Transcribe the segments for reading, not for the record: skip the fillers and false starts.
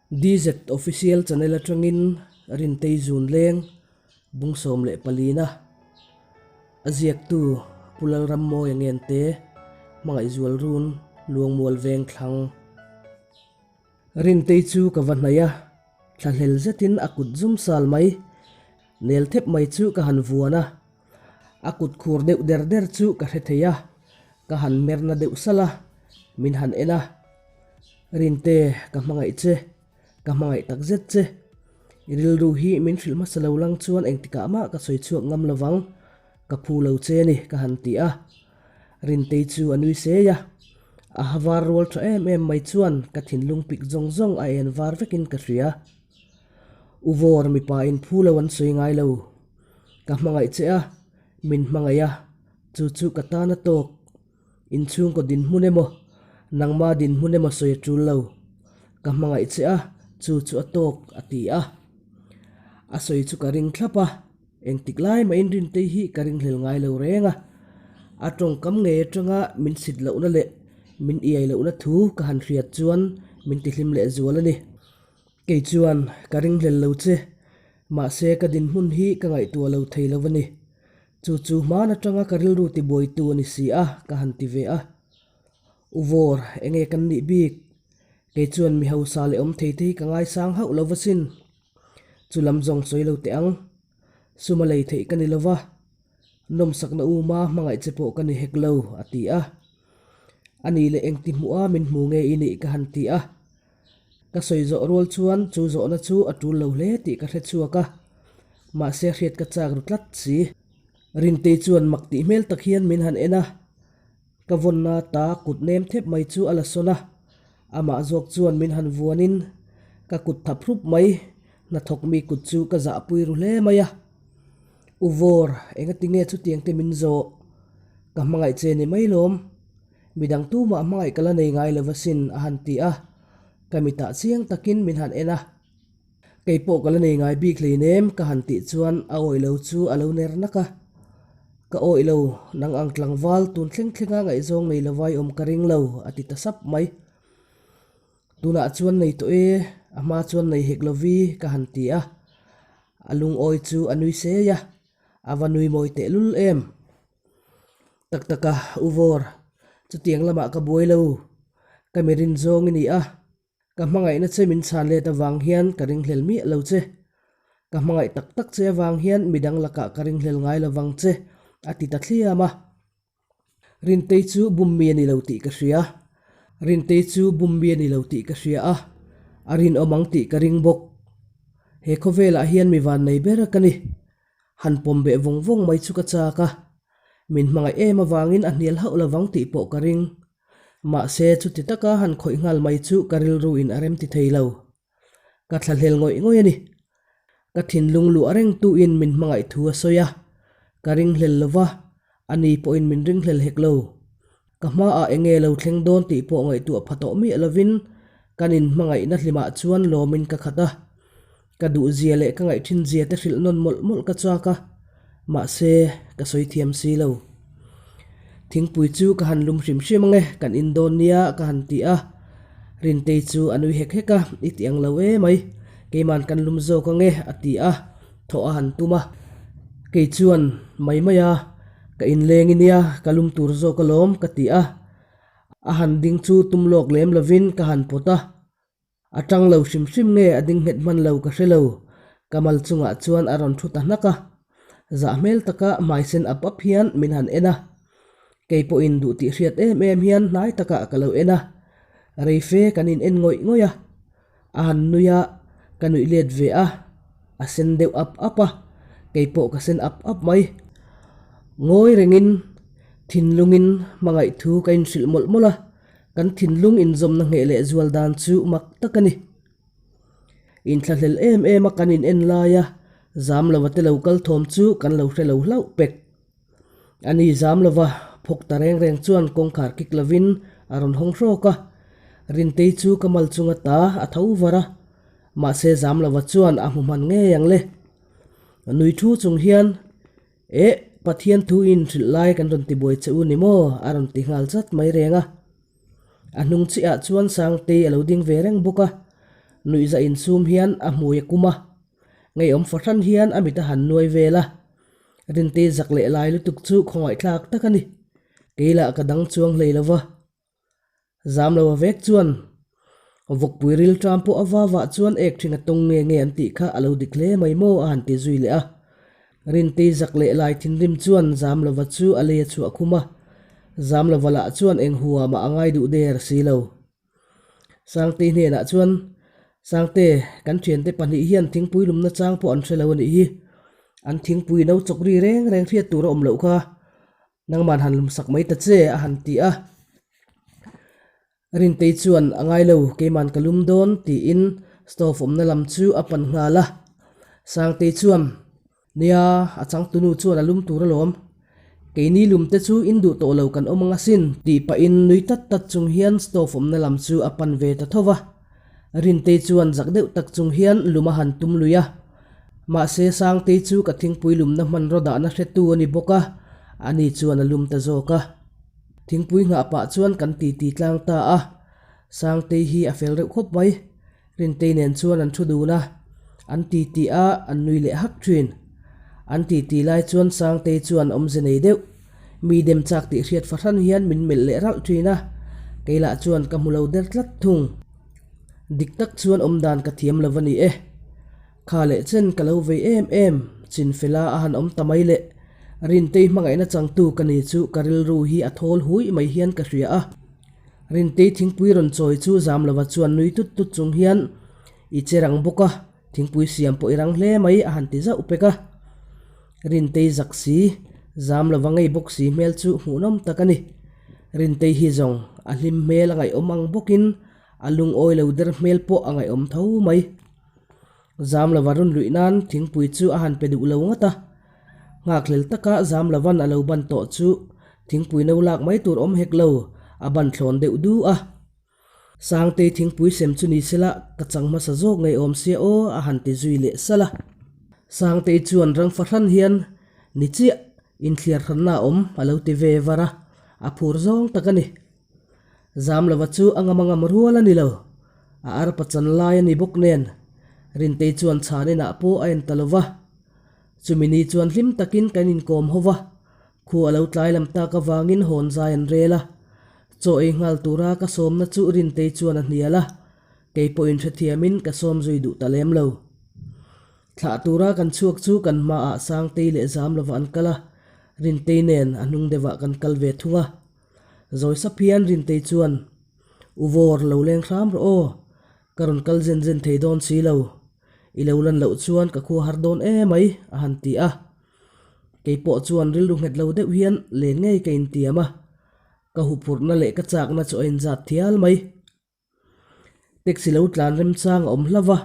DZ Official Channel atangin Rintei Zun Leng, Bung 14-a a ziaktu Pu Lalrammawia Ngente, Hmangaihzual Run, Luangmual Veng Thlang. Rintei chu ka va hnaih a, thlahlel zetin a kut zum sal mai, nel thep mai chu ka han vuan a, a kut khur deuh der der chu ka hre thei a, ka han merna deuh salh a, min han en a. Rinte, ka hmangaih che, ka hmangaih tak zet che. I rilru hi min hrilh hmasa lo lang chuan engtikah mah ka sawi chhuak ngam lo vang, ka phu lo che a ni, ka han ti a. Rintei chu a nui sei a, a ha var rual tha em em mai chuan ka thinlung pik zawng zawng a en var vekin ka hria. U Vawr mipa in phu lo an sawi ngai lo. Ka hmangaih che a, min hmangaih a, chu chu ka tan a tawk. Inchhungkaw dinhmun emaw, nangma dinhmun emaw sawi a tul lo. Ka hmangaih che a, chu chu a tawk, a ti a. A sawi chu ka ring thlap a, engtik lai mahin Rintei hi ka ringhlel ngai lo reng a. A tawngkam ngei atanga min sit lohna leh min iai lohna thu ka han hriat chuan min tihlim lehzual a ni. Kei chuan ka ringhlel lo che, mahse ka dinhmun hi ka ngaihtuah lo thei lo a ni. Chu chu hman atanga ka rilru tibuaitu a ni si a, ka han ti ve a. U Vawr, enge kan nih bik? Kei chuan mi hausa leh awm thei te hi ka ngaisang hauh lo va sin. Chu lam zawng sawi lo teh ang. Suma lei theih ka ni lo va, nawmsakna uma hmangaih che pawh ka ni hek lo, a ti a. A ni leh engti hmuh a min hmu nge i nih ka han ti a. Ka sawi zawh rual chuan chu zawhna chu a tul lo hle tih ka hre chhuak a, mahse hriat ka chak ru tlat si. Rintei chuan mak tih hmel tak hian min han en a, ka vawnna ta kut nem thep mai chu a la sawn a, amah zawk chuan min han vuanin ka kut thap hrup mai, hnathawk mi kut chu ka zahpui ru hle mai a. U Vawr, engatinge chutiang te min zawh? Ka hmangaih che ni mai lawm. Midang tumah hmangaih ka la nei ngai lo asin, a han ti a. Ka mitah chiang takin min han en a. Kei pawh ka la nei ngai bik hleinem, ka han tih chuan a awih lo chu a lo ner nak a. Ka awih lo, nang ang tlangval tun thleng thlenga ngaihzawng nei lo vai awm ka ring lo, a ti ta sap mai. Tunah chuan nei tawh e, a hma chuan nei hek lovi, ka han ti a. A lungawi chu a nui sei a, a va nui mawi tehlul em. Tak tak a, U Vawr, chutiang lamah ka buai lo. Ka mi rin zawng i ni a, ka hmangaihna che min chhan let avang hian ka ringhlel miah lo che. Ka hmangaih tak tak che avang hian midang lakah ka ringhlel ngai lovang che, a ti ta thliam a. Rintei chu bummi a ni lo tih ka hria. Rintei chu bummi a ni lo tih ka hria a, a rinawm ang tih ka ring bawk. He khawvelah hian mi vannei ber ka ni. Han pawm beh vawng vawng mai chu ka chak a, min hmangaih em avangin a hnial hauh lovang tih pawh ka ring. Mahse, chuti taka han khawih nghal mai chu ka rilru in a rem ti thei lo. Ka thlahlel ngawih ngawih a ni. Ka thinlung luah reng tuin min hmangaih thu a sawi a, ka ringhlel lova, ani pawhin min ringhlel hek lo. Ka hmaah eng nge lo thleng dawn tih pawh ngaihtuah pha tawh miah lovin kan inhmangaihna hlimah chuan lawmin ka khat a. Ka duhzia leh ka ngaihthinzia te hrilh nawn mawlh mawlh ka chak a, mahse ka sawi thiam si lo. Thingpui chu ka han lum hrim hrim ange, kan in dawn nia ka han ti a. Rintei chu a nui hek hek a, i ti ang lo emai, keiman kan lum zawk ange a ti a. Thawh a han tum a, kei chuan mai mai a, ka inleng i nia, ka lum tur zawk alawm ka ti a. A han ding chu tum lawk lem lovin ka han pawt a, a tang lo hrim hrim nge a ding nghet hman lo ka hre lo, ka mal chungah chuan a rawn thu ta hnak a. Zah hmel taka hmai sen ap ap hian min han en a, kei pawhin duh tih hriat em em hian hnai takah ka lo en a, reife kan in en ngawih ngawih a. A han nui a, ka nuih let ve a, a sen deuh ap ap a, kei pawh ka sen ap ap mai. Ngawi rengin thinlungin hmangaih thu ka inhrilh mawlh mawlh a, kan thinlung inzawmna ngheh leh zual dan chu mak tak a ni. Inthlahlel em em a kan in en lai a, zam lova te lo kal thawm chu kan lo hre lo hlauh pek. A ni zam lova, phawk ta reng reng chuan kawngkhar kik lovin a rawn hawng hrawk a. Rintei chu ka mal chunga ta a tho var a, mahse zam lova chuan a hmu hman ngei ang le. Nui thu chung hian, Eh, Pathian thu in hrilh lai kan rawn ti buai che u ni maw? a rawn ti nghal chat mai reng a. A hnung chiah chuan Sangtei a lo ding ve reng bawk a. Nuihza insum hian a hmui a kum a, ngeiawm fahran hian a mit a han nuai vel a. Rintei zak leh lai lutuk chu khawngaihthlak tak a ni. Kei lah ka dang chuang hlei lo va. Zam lo a vek chuan vawkpui ril ṭam pawh a va vah chuan ek ṭhing a tawng nge nge an tih kha a lo dik hle mai maw a han ti zui leh a. Rintei zak leh lai thinrim chuan zam lova chu a lei a chhuah khum a, zam lova lah chuan eng hua mah a ngai duh der si lo. Sangtei hnenah chuan, Sangte, kan thiante pahnih hian thingpui lumna chang pawh an hre lo a nih hi. An thingpui no chawk ri reng reng hriat tur a awm loh kha. Nangman han lumsak mai ta che, a han ti a. Rintei chuan, A ngai lo, keiman ka lum dawn, tiin stove awmna lam chu a pan nghal a. Sangtei chuan, Nia, a changtunu chuan a lum tur alawm. Keini lum te chu in duh tawh lo kan awm ang asin, tih pahin nui tat tat chung hian stove awmna lam chu a pan ve ta tho va. Rintei chuan zak deuh tak chung hian lum a han tum lui a. Mahse, Sangtei chu ka thingpui lumna hmanraw dahna hretu a ni bawk a, ani chuan a lum ta zawk a. Thingpui nghah pah chuan kan titi tlang ta a, Sangtei hi a fel reuh khawp mai. Rintei nen chuan an thu dun a, an titi a, an nui leh hak thin. An titi lai chuan Sangtei chuan awmze nei deuh, mi dem chak tih hriat fahran hian min melh leh ralh thin a, kei lah chuan ka hmu lo der tlat thung. Dik tak chuan awmdan ka thiam lo va ni e. Kha leh chen ka lo vei em em, Chinfela a han awm ta mai le. Rintei hmangaihna changtu ka ni chu ka rilru hi a thawl hui mai hian ka hria a. Rintei thingpui rawn chawi chu zam lova chuan nui tut tut chung hian i che rang bawk a, thingpui siam pawh i rang hle mai a han ti zauh pek a. Rintei zak si, zam lova ngei bawk si hmel chu hmuhnawm tak a ni. Rintei hi zawng a hlim hmel a ngaihawm ang bawkin a lungawi lo der hmel pawh a ngaihawm tho mai. Zam lova run luih nan thingpui chu a han pe duh lo ngawt a. Nghakhlel taka zam lovan a lo ban tawh chu thingpui no lak mai tur awm hek lo, a ban thlawn deuh du a. Sangtei thingpui sem chu ni sela ka chang hmasa zawk ngei awm sia aw a han ti zui leh salh a. Sangtei chuan rang fahran hian ni chiah inthliar hranna a awm a lo ti ve var a, a phur zawng tak a ni. Zam lova chu a ngam a ngam rual a ni lo. A arpa chan lai a ni bawk nen Rintei chuan chhan inah pawh a en ta lo va. Chumi ni chuan hlim takin kan inkawm ho va, khu a lo tlai lam tak avangin hawn zai an rel a. Chaw ei nghal tura ka sawmna chu Rintei chuan a hnial a, kei pawhin hrethiamin ka sawm zui duh ta lem lo. Thlah tura kan chhuak chu kan hmaah Sangtei leh Zamlova an kal a, Rintei nen a hnung deuhah kan kal ve thung a. Zawi sap hian Rintei chuan, U Vawr, lo leng hram rawh aw, ka rawn kal zen zen thei dawn si lo. I lo lan loh chuan ka khua har dawn emai, a han ti a. Kei pawh chuan rilru nghet lo deuh hian len ngei ka intiam a, ka huphurhna leh ka chakna chu a inzat thial mai. Taxi lo tlan remchang a awm hlauh a,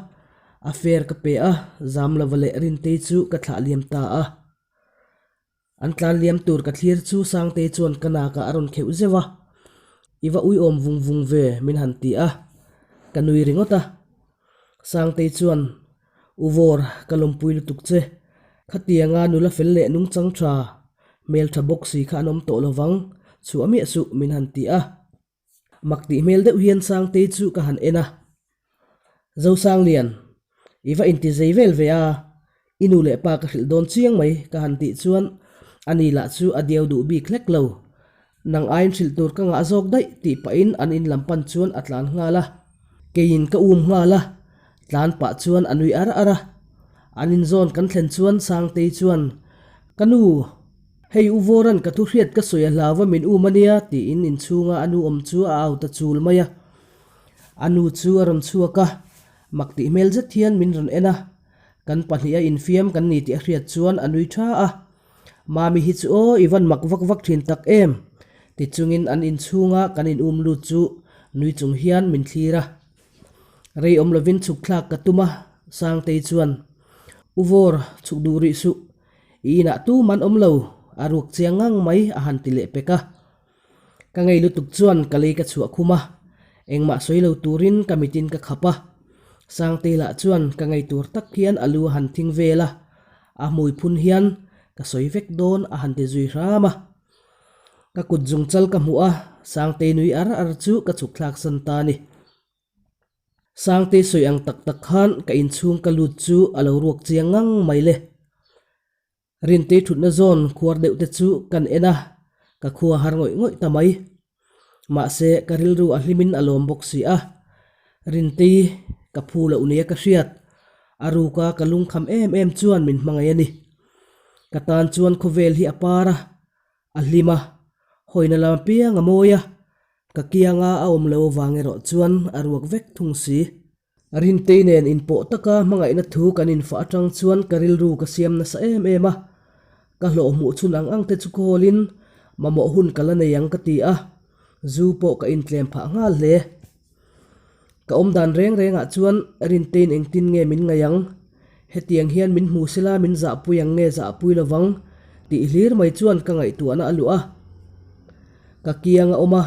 a fare ka pe a, Zamlova leh Rintei chu ka thlah liam ta a. An tlan liam tur ka thlir chu Sangtei chuan ka nakah a rawn kheuh zeuh a, I va uiawm vung vung ve min han ti a, ka nui ringawt a. Sangtei chuan, U Vawr, ka lawmpui lutuk che. Khatianga nula fel leh nungchang tha, hmeltha bawk si kha an awm tawh lovang, chhuah miah suh min han ti a. Mak tih hmel deuh hian Sangtei chu ka han en a, Zosanglian, i va inti zei vel ve a, i nu leh pa ka hrilh dawn chiang mai ka han tih chuan ani lah chu a diau duh bik hlek lo. Nang aiin hrilh tur ka ngah zawk daih tih pahin an in lam pan chuan a tlan nghal a, keiin ka um nghal a, tlan pah chuan a nui ar ar a. An inzawn kan thlen chuan Sangtei chuan, Ka nu, Hei U Vawran ka thu hriat ka sawi a hlau va min um a nia tiin inchhunga a nu awm chu a au ta chul mai a. A nu chu a rawn chhuak a, mak tih hmel zet hian min rawn en a. Kan pahniha infiam kan ni tih a hriat chuan a nui tha a. Mami hi chu aw i van mak vak vak thin tak em? Ti chungin an inchhunga kan in um lut chu nui chung hian min thlir a. Rei awm lovin chhuk thlak ka tum a, Sangtei chuan, U Vawr, chhuk duh rih suh. I inah tum an awm lo, a ruak chiang ngang mai a han ti leh pek a. Ka ngei lutuk chuan ka lei ka chhuah khum a, engmah sawi lo turin ka mitin ka khap a. Sangtei lah chuan ka ngei tur tak hian a lu a han thing vel a, a hmui phun hian ka sawi vek dawn a han ti zui hram a. Ka kut zungchal ka hmuh a, Sangtei nui ar ar chu ka chhuk thlak san ta a ni. Sangtei sawi ang tak tak khan ka inchhung ka lut chu a lo ruak chiang ngang mai le. Rintei thutna zawn khuar deuh te chu kan en a, ka khua har ngawih ngawih ta mai. Mahse, ka rilru a hlimin a lawm bawk si a. Rintei ka phu loh nia ka hriat. A ruka ka lungkham em em chuan min hmangaih a ni. Ka tan chuan khawvel hi a par a, a hlim a, hawina lam apiang a mawi a, ka kianga a awm lo avang erawh chuan a ruak vek thung si. Rintei nen inpawh taka hmangaihna thu kan infah atang chuan ka rilru ka siam nasa em em a, ka hlawh hmuh chhun ang ang te chu kawlin mamawh hun ka la nei ang ka ti a, zu pawh ka intlem phah nghal hle. Ka awm dan reng rengah chuan Rintei'n engtin nge min ngaih ang? Hetiang hian min hmu sela min zahpui ang nge zahpui lovang tih hlir mai chuan ka ngaihtuahna a luh a. Ka kiang a awm a,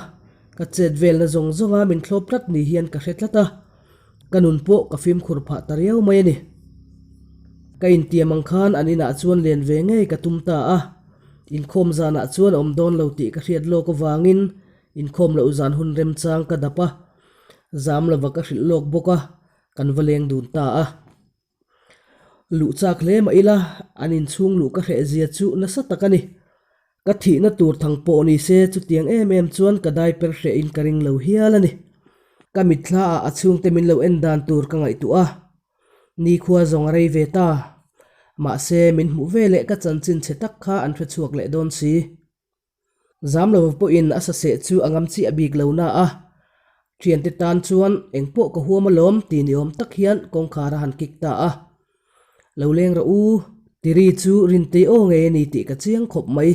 ka chet velna zawng zawnga min thlawp tlat ni hian ka hre tlat a, ka nun pawh ka fimkhur phah ta riau mai a ni. Ka intiam ang khan an inah chuan len ve ngei ka tum ta a, inkhawm zanah chuan a awm dawn lo tih ka hriat lawk avangin Inkhawm loh zan hun remchang ka dap a, zam lova ka hrilh lawk bawk a, kan va leng dun ta a. Luh chak hle mah ila, an inchhung luh ka hreh zia chu nasa tak a ni. Ka thihna tur thang pawh ni se chutiang em em chuan ka dai per hreh in ka ring lo hial a ni. Ka mitthla ah a chhungte min lo en dan tur ka ngaihtuah a, nikhua zawng a rei ve ta. Mahse, min hmuh veleh ka chanchin chhe tak kha an hrechhuak leh dawn si. Zamlova pawhin a saseh chu a ngam chiah bik lo na a, thiante tan chuan engpawh ka huam alawm ti ni awm tak hian kawngkhar a han kik ta a. Lo leng rawh u, tiri chu Rintei aw ngei a ni tih ka chiang khawp mai.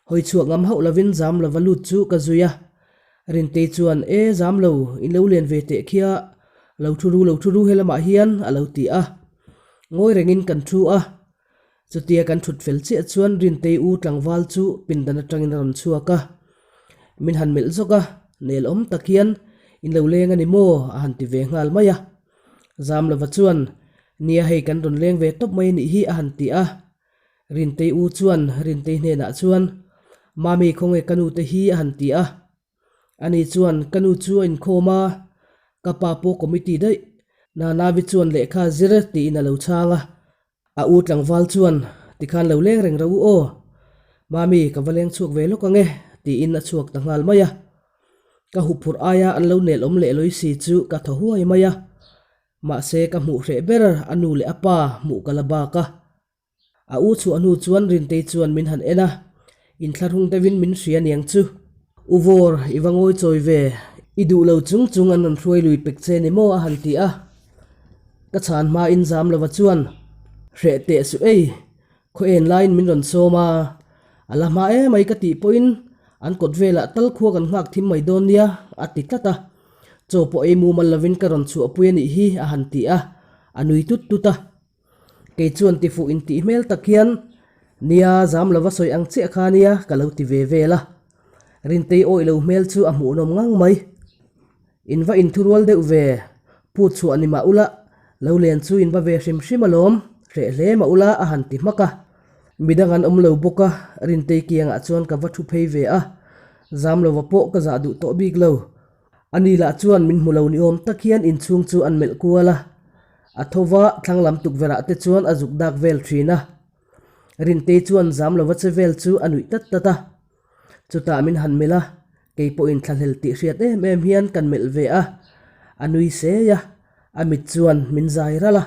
Hawi chhuak ngam hauh lovin Zamlova lut chu ka zui a, Rintei chuan E Zamlo, in lo len ve teh khia, lo thu ru lo thu ru helamah hian a lo ti a. Ngawi rengin kan thu a, Chutia kan thut fel chiah chuan Rintei u tlangval chu pindan atangin a rawn chhuak a, min han melh zawk a, nel awm tak hian in lo leng a ni maw a han ti ve nghal mai a. Zamlova chuan, Nia hei kan rawn leng ve tawp mai a nih hi a han ti a. Rintei u chuan Rintei hnenah chuan, Mami khawnge ka nute hi a han ti a. Ani chuan, Ka nu chu a inkhawm a, ka pa pawh committee daih. Nanavi chuan lehkha zir tiin a lo chhang a. A u tlangval chuan, Tikhan lo leng reng rawh u aw. Mami, ka va leng chhuak ve lawk ang e, tiin a chhuak ta nghal mai a. Ka huphurh aia an lo nel awm leh lawi si chu ka thaw huai mai a. Mahse ka hmuh hreh ber a nu leh a pa hmuh ka la bak a. A u chhuah hnu chuan Rintei chuan min han en a, inthlahrung deuhin min hria niang chu. U Vawr, i va ngawi chawi ve, i duh lo chung chung an rawn hruai lui pek che ni maw a han ti a. Ka chhan hmain zam lova chuan, Hreh teh suh ei, khaw en laiin min rawn sawm a, a la hma emai ka tih pawhin an kawt velah tal khua kan nghak thim mai dawn nia a ti tlat a. Chaw pawh ei mumal lovin ka rawn chhuahpui a nih hi a han ti a, a nui tut tut a. Kei chuan tifuh intih hmel tak hian, Nia, zam lova sawi ang chiah kha nia, ka lo ti ve vel a. Rintei awih lo hmel chu a hmuhnawm ngang mai. In va inthurual deuh ve, phut chhuah ni mah ula, lo len chu in va ve hrim hrim alawm, hreh hle mah ula a han ti hmak a. Midang an awm lo bawk a, Rintei kiangah chuan ka va thu phei ve a, zam lova pawh ka zah duh tawh bik lo. Ani lah chuan min hmu lo ni awm tak hian inchhung chu an melh kual a, a tho va thlang lam tukverh ah te chuan a zuk dak vel thin a. Rintei chuan zam lova che vel chu a nuih tat tat a. Chutah min han melh a, kei pawhin thlahlel tih hriat em em hian kan melh ve a, a nui sei a, a mit chuan min zai ralh a.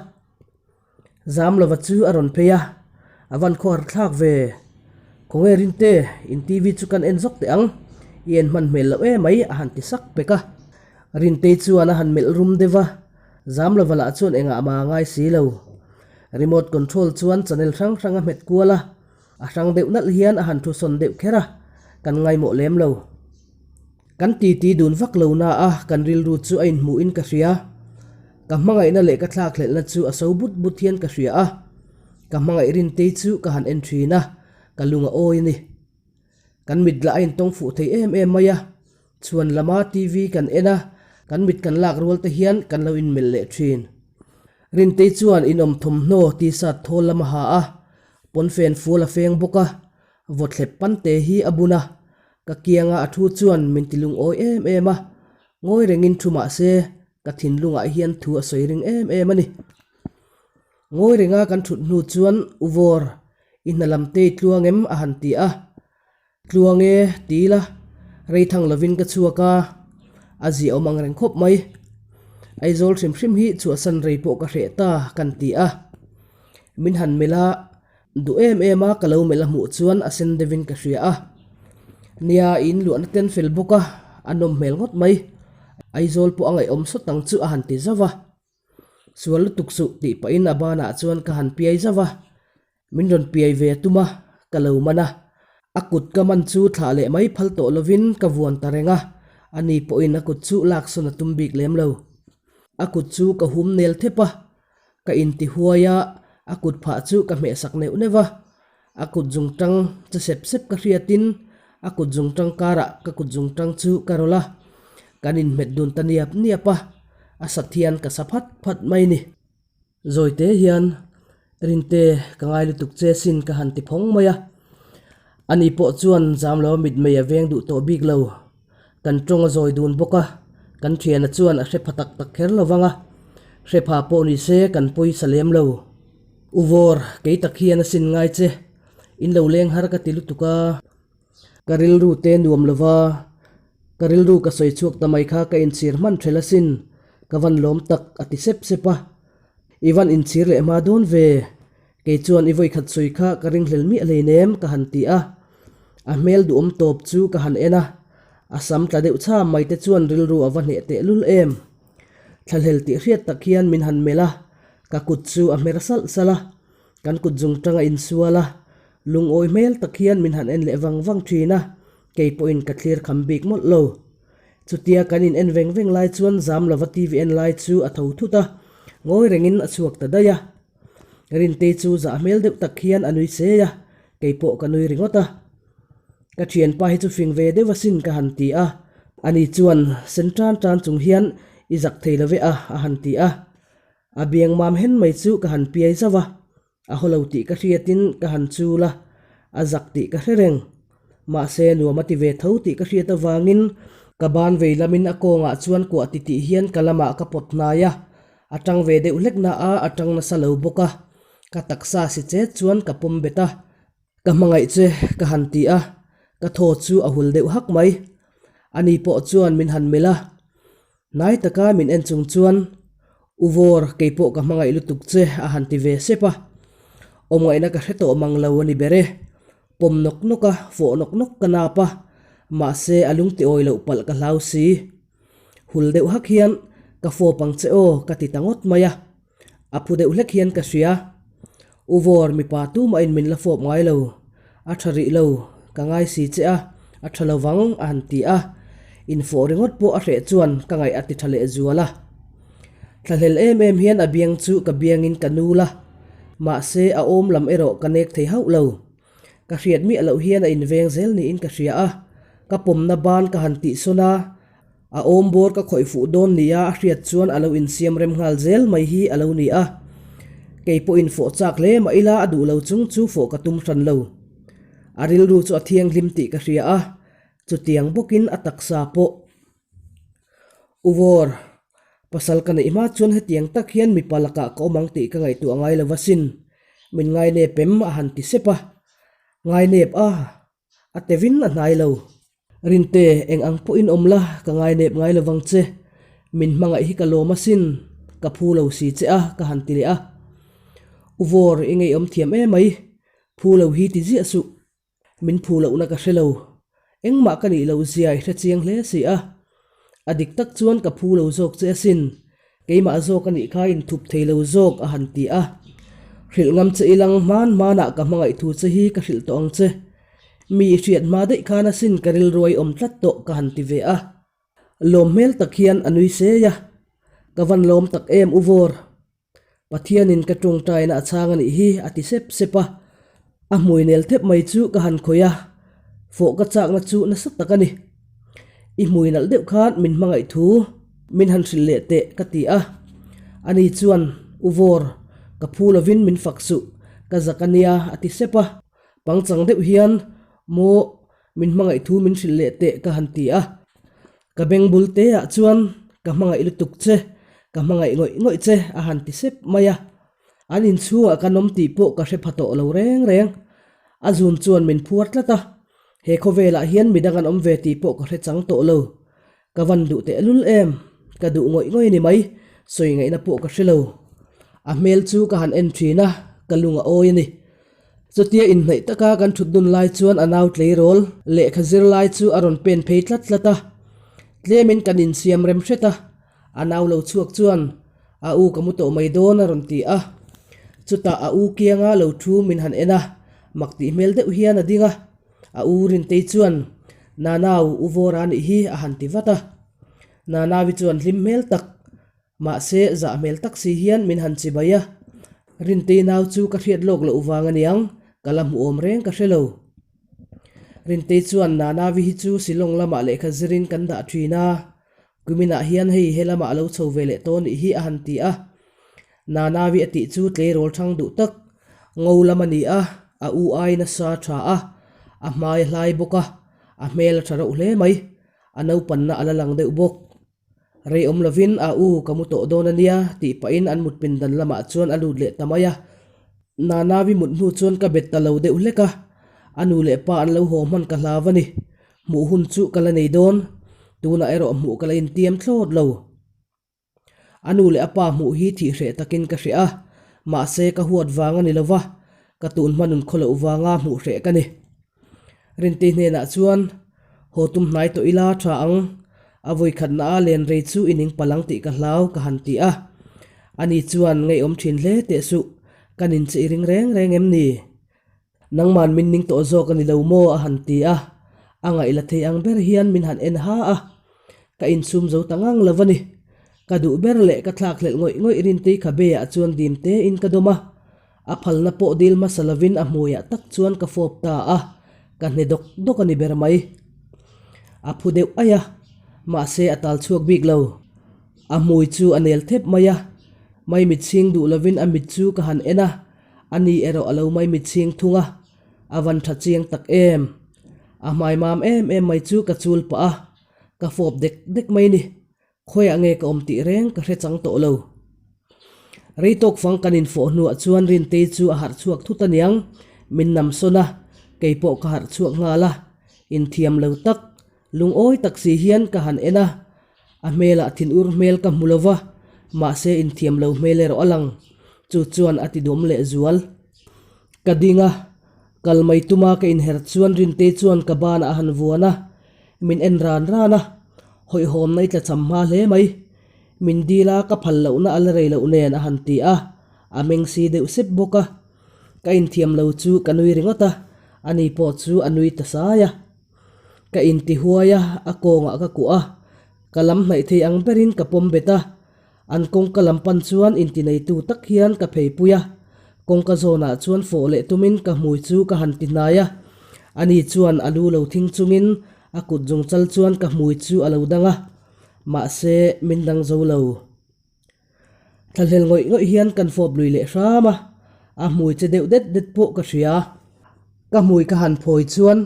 Zam lova chu a rawn phei a, a van khawhar thlak ve. Khawnge Rinte, in TV chu kan en zawk teh ang, i en hman hmel loh emai a han ti sak pek a. Rintei chuan a han melh rum deuh a, zam lova lah chuan engah mah a ngai si lo. Remote control chuan channel hrang hrang a hmet kual a, a hrang deuh nalh hian a han thu sawn deuh kher a, kan ngaimawh lem lo. Kan titi dun vak lo na a, kan rilru chu a inhmuhin ka hria. Ka hmangaihna leh ka thlakhlelhna chu a so but but hian ka hria a. Ka hmangaih Rintei chu ka han en thin a, ka lung a awi a ni. Kan mit lah a intawng fuh thei em em mai a, chhuan lama TV kan en a, kan mit kan lak rual te hian kan lo inmelh leh thin. Rintei chuan inawm thawmhnaw t-shirt thawl lam a ha a, pawnfen fual a feng bawk a, vawthlep pante hi a bun a, Ka kianga a thu chuan min ti lungawi em em a, ngawi rengin thu mah se Ka thinlungah hian thu a sawi ring em em a ni. Ngawi renga kan thut hnu chuan U Vawr, i hna lam te i tluang em? a han ti a. Tluang e, ti ila, rei thang lovin ka chhuak a, a ziah awm ang reng khawp mai. Aizawl hrim hrim hi chhuahsan rei pawh ka hreh ta kan ti a. Min han melh a, duh em em a ka lo melh a hmuh chuan a sen deuhin ka hria a. Nia, i inluahna ten fel bawk a, a nawm hmel ngawt mai. Aizawl pawh a ngaihawm sawt ang chu a han ti zauh a. Sual lutuk suh tih pahin a banah chuan ka han piai zauh a, min rawn piai ve a tum a, ka lo man a. A kut ka man chu thlah leh mai phal tawh lovin ka vuan ta reng a, ani pawhin a kut chu laksawn a tum bik lem lo. A kut chu ka hum nel thep a, ka inti huai a, a kut phah chu ka hmehsak neuh neuh a, a kut zungtang che sep sep ka hriatin a kut zungtang karah ka kut zungtang chu ka rawlh a, kan inhmet dun ta niap niap a, a sat hian ka sa phat phat mai ni. Zawite hian Rinte ka ngai lutuk che sin ka han ti phawng mai a, ani pawh chuan zam lo a mitmei a veng duh tawh bik lo. Kan tawng a zawi dun bawk a, kan thiana chuan a hre pha tak tak kher lo vang a, hre pha pawh ni se kan pawisa lem lo. U Vawr, kei tak hian a sin ngai che, in lo leng har ka ti lutuk a, ka rilru te nuam lo va, ka rilru ka sawi chhuak ta mai kha ka inchhir hman ṭhel asin, ka van lawm tak a ti sep sep a. I van inchhir leh hma dawn ve, kei chuan i vawikhat sawi kha ka ringhlel miah hleinem ka han ti a. A hmel duhawm tawp chu ka han en a, a sam tla deuh chham mai te chuan rilru a va hneh teh lul em. Thlahlel tih hriat tak hian min han melh a, ka kut chu a hmer salh salh a, kan kut zung tang a insual a, lungawi hmel tak hian min han en leh vang vang thin a, kei pawhin ka thlir kham bik mawlh lo. Chutia kan in en veng veng lai chuan zam lova TV en lai chu a tho thut a, ngawi rengin a chhuak ta daih a. Rintei chu zah hmel deuh tak hian a nui sei a, kei pawh ka nui ringawt a. Ka thianpa hi chu fing ve deuh asin ka han ti a, ani chuan sen tan tan chung hian i zak thei lo ve a a han ti a. A biang mam hen mai chu ka han piai zauh a, A haw lo tih ka hriatin ka han chul a, a zak tih ka hre reng. Mahse nuam a ti ve tho tih ka hriat avangin ka ban vei lamin a kawngah chuan kuah ti tih hian ka lamah ka pawt hnai a, a tang ve deuh hlek na a, a tang nasa lo bawk a. Ka taksa si chet chuan ka pawm bet a, ka hmangaih che ka han ti a, ka thaw chu a hul deuh hak mai. Ani pawh chuan min han melh a, Hnai taka min en chung chuan, U Vawr, kei pawh ka hmangaih lutuk che, a han ti ve sep a. Awmngaihna ka hre tawh mang lo a ni ber e. Pawm nawk nawk a, fawh nawk nawk ka nap a, mahse a lung ti awi loh palh ka hlau si. Hul deuh hak hian, Ka fawp ang che aw, ka ti ta ngawt mai a. A phu deuh hlek hian ka hria. U Vawr, mipa tumahin min la fawp ngai lo. A tha rih lo, ka ngai si che a, a tha lo vang, a han ti a. Infawh ringawt pawh a hreh chuan ka ngaih a ti tha leh zual a. Thlahlel em em hian a biang chu ka biangin ka nul a, mahse a awm lam erawh ka nek thei hauh lo. Ka hriat miah loh hian a inveng zel niin ka hria a, ka pawmna ban ka han tihsawn a, A awm bawr ka khawih fuh dawn nia a hriat chuan a lo insiam rem nghal zel mai hi a lo ni a. Kei pawhin fawh chak hle mah ila a duh lo chung chu fawh ka tum hran lo. A rilru chu a thianghlim tih ka hria a, chutiang bawkin a taksa pawh. U Vawr, pasal ka neih hma chuan hetiang tak hian mipa lakah ka awm ang tih ka ngaihtuah ngai lo asin, min ngainep em a han ti sep a. Ngainep a, A tevin a hnai lo. Rinte, eng ang pawhin awm la, ka ngainep ngai lo vang che. Min hmangaih hi ka lawm asin, ka phu lo si che a, ka han ti leh a. U Vawr, i ngeiawm thiam em mai, phu lo hi ti ziah suh. Min phu lohna ka hre lo. Engmah ka nih loh zia i hre chiang hle si a. A dik tak chuan ka phu lo zawk che asin, keimah zawk a nih kha inthup thei lo zawk a han ti a. Hrilh ngam che ilang hman hmanah ka hmangaih thu che hi ka hrilh tawh ang che. Mi i hriat hma daih khan asin ka rilruai awm tlat tawh ka han ti ve a. Lawm hmel tak hian a nui sei a, ka van lawm tak em u Vawr. Pathianin ka tawngtaina a chhang a nih hi a ti sep sep a, a hmui nel thep mai chu ka han khawih a, fawh ka chakna chu nasa tak a ni. I hmui nalh deuh khan min hmangaih thu min han hrilh leh teh ka ti a, ani chuan U Vawr, ka phu lovin min fak suh, ka zak a nia a ti sep a, pangchang deuh hian maw min hmangaih thu min hrilh leh teh ka han ti a, ka beng bul te ah chuan. Ka hmangaih lutuk che, ka hmangaih ngawih ngawih che a han ti sep mai a. An inchhungah kan awm tih pawh ka hre pha tawh lo reng reng. A zun chuan min phuar tlat a, he khawvelah hian midang an awm ve tih pawh ka hre chang tawh lo. Ka van duh tehlul em, ka duh ngawih ngawih a ni mai, sawi ngaihna pawh ka hre lo. A hmel chu ka han en thin a, ka lung a awi a ni. Chutia inhnaih taka kan thut dun lai chuan a nau tleirawl lehkha zir lai chu a rawn pen phei tlat tlat a. Tlemin kan insiam rem hret a, a nau lo chhuak chuan a u ka mu tawh mai dawn a rawn ti a. Chutah a u kianga lo thu min han en a, mak tih hmel deuh hian a ding a. A u Rintei chuan, Nanau, u Vawra nih hi a han ti vat a. Nanaui chuan hlim hmel tak, mahse zah hmel tak si hian min han chibai a. Rintei nau chu ka hriat lawk loh vang aniang, ka la hmuhawm reng ka hre lo. Rintei chuan Nanaui hi chu Shillong lamah lehkha zirin kan dah thin a, Kuminah hian hei he lamah a lo chho ve leh tawh nih hi a han ti a. Nanawi a tih chu tleirawl thang duh tak ngo lam a ni a, a u ai nasa tha a, a hmai a hlai bawk a, a hmel a tha reuh hle mai, a naupanna a la lang deuh bawk. Rei awm lovin a u ka mu tawh dawn a nia tih pahin an mut pindan lamah chuan a lut leh ta mai a. Nanawi mut hnu chuan ka bet ta lo deuh hlek a, a nu leh pa an lo haw hman ka hlau a ni. Hmuh hun chu ka la nei dawn, tunah erawh hmuh ka la intiam thlawt lo. A nu leh a pa hmuh hi thih hreh takin ka hreh a, mahse ka huat vang a ni lo va, ka tun hma nun khaw loh vanga hmuh hreh ka ni. Rintei hnenah chuan, Haw tum hnai tawh ila tha ang, a vawikhatna a len rei chu i ning palh ang tih ka hlau ka han ti a. Ani chuan ngaihawm thin hle teh suh, ka nin che i ring reng reng em ni? Nangman min ning tawh zawk a ni lo maw? a han ti a, a ngaih la thei ang ber hian min han en ha a, ka insum zo ta ngang lo a ni. Ka duh ber leh ka thlak hlelh ngawih ngawih Rintei khabe ah chuan dim te in ka dawm a, a phalna pawh dil hmasa lovin a hmuiah tak chuan ka fawp ta a, ka hne dawk dawk a ni ber mai. A phu deuh aih a, mahse a tal chhuak bik lo. A hmui chu a nel thep mai a, maimit chhing duh lovin a mit chu ka han en a, A ni erawh a lo mai mit chhing thung a, a van tha chiang tak em. A hmai mam em em mai chu ka chul pah a, ka fawp dek dek mai ni. Khawiah nge ka awm tih reng ka hre chang tawh lo. Rei tawk fang kan infawh hnuah chuan Rintei chu a harh chhuak thut aniang, min nam sawn a, kei pawh ka harh chhuak nghal a, inthiam lo tak, Lungawi tak si hian ka han en a, a hmelah thinur hmel ka hmu lo va, mahse inthiam lo hmel erawh a lang. Chu chuan a ti duam leh zual. Ka ding a, kal mai tuma ka inher chuan Rintei chuan ka banah a han vuan a, min en ran ran a, hawihhawmna i tla cham hma hle mai. Min dil a, ka phal lohna a la rei loh nen a han ti a, a meng si deuh sep bawk a. Ka inthiam lo chu ka nui ringawt a, ani pawh chu a nui ta sai a. Ka inti huai a, a kawngah ka kuah a, ka lam hnaih thei ang berin ka pawm bet a, an kawngka lam pan chuan inti neitu tak hian ka pheipui a, kawngka zawnah chuan fawh leh tumin ka hmui chu ka han ti hnai a, ani chuan a lu lo thing chungin a kut zungchal chuan ka hmui chu a lo dang a, mahse min dang zo lo. Thlahlel ngawih ngawih hian kan fawp lui leh hram a, a hmui che deuh det det pawh ka hria. Ka hmui ka han phawi chuan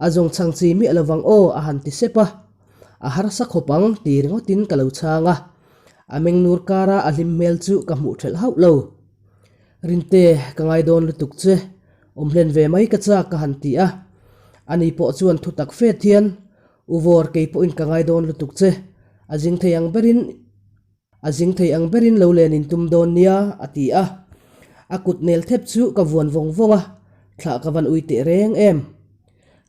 a zawng chhang chi miah lovang aw a han ti sep a, a harsa khawp ang ti ringawtin ka lo chhang a, a meng nur kara a hlim hmel chu ka hmuh thelh hauh lo. Rinte, ka ngai dawn lutuk che, awm hlen ve mai ka chak ka han ti a, ani pawh chuan thu tak fet hian U Vawr kei pawhin ka ngai dawn lutuk che, a zing thei ang berin a zing thei ang berin lo len in tum dawn nia a ti a. A kut nel thep chu ka vuan vawng vawng a, thlah ka van ui teh reng em.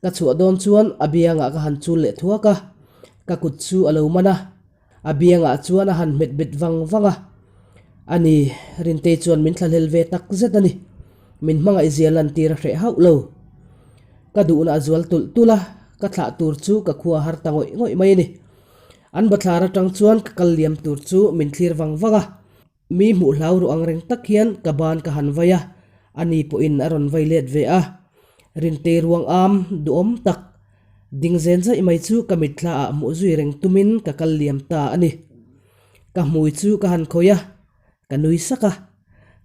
Ka chhuah dawn chuan a biangah ka han chul leh thuak a, ka kut chu a lo man a, a biangah chuan a han hmet bet vang vang a. A ni, Rintei chuan min thlahlel ve tak zet a ni. Min hmangaihzia lantir a hreh hauh lo. Ka duhna a zual tulh tulh a, ka thlah tur chu ka khua har ta ngawih ngawih mai a ni. An bathlar atang chuan ka kal liam tur chu min thlir vang vang a, mi hmuh hlau ruh ang reng tak hian ka ban ka han vai a, ani pawhin a rawn vai let ve a. Rintei ruang am duhawm tak ding zen zaih mai chu ka mitthla ah hmuh zui reng tumin ka kal liam ta a ni. Ka hmui chu ka han khawih a, ka nui sak a,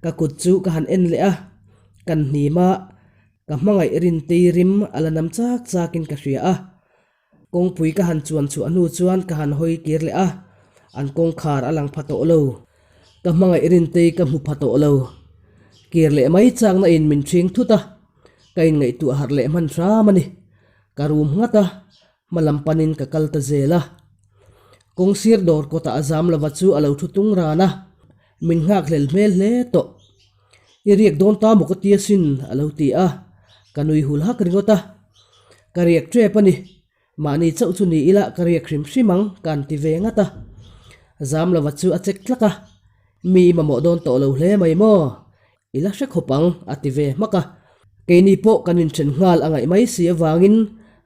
ka kut chu ka han en leh a, kan hnim a, Ka hmangaih Rintei rim a la nam chak chakin ka hria a, kawngpui ka han chuan chhuah hnu chuan ka han hawi kir leh a. An kawngkhar a lang pha tawh lo. Ka hmangaih Rintei ka hmu pha tawh lo. Kir leh mai chakna in min ṭhing thut a, ka inngaihtuah harh leh hman hram a ni. Ka rum nghat a, hma lam panin ka kal ta zel a. Kawng sir dawr kawtah a zam lova chu a lo thu tung ran a, min nghak hlel hmel hle tawh. I riak dawn ta maw ka ti asin a lo ti a, ka nui hul hak ringawt a. Ka riak ṭep a ni, mahni chauh chu ni ila ka riak hrim hrim ang ka an ti ve ngat a. Zam lova chu a chek tlak a, mi i mamawh dawn tawh lo hle mai maw? I la hre khawp ang, a ti ve hmak a. Keini pawh kan inthen nghal a ngaih mai si avangin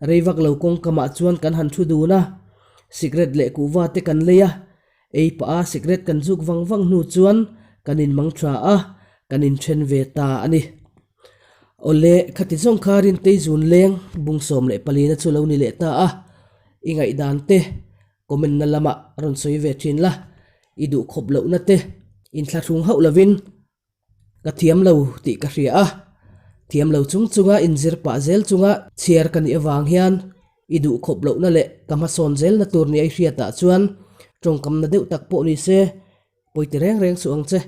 rei vak lo kawngkamah chuan kan han thu dun a, sikret leh kuhva te kan lei a, ei pah a sikret kan zuk vang vang hnu chuan kan inmang tha a, kan inthen ve ta a ni. Awle, khati zawng kha Rintei zun leng bung 14 na chu lo ni leh ta a, i ngaihdan te Comment na lamah rawn sawi ve thin la, i duh khawp lohna te inthlahrung hauh lovin ka thiam lo tih ka hria a, thiam lo chung chunga inzir pah zel chunga chhiar ka nih avang hian i duh khawp lohna leh ka hmasawn zelna tur nia i hriatah chuan tawngkamna deuh tak pawh ni se pawiti reng reng suh ang che,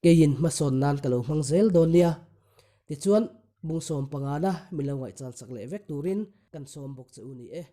keiin hmasawn nan ka lo hmang zel dawn nia. Tichuan, bung 15 na min lo ngaihchan sak leh vek turin kan sawm bawk che u ni e.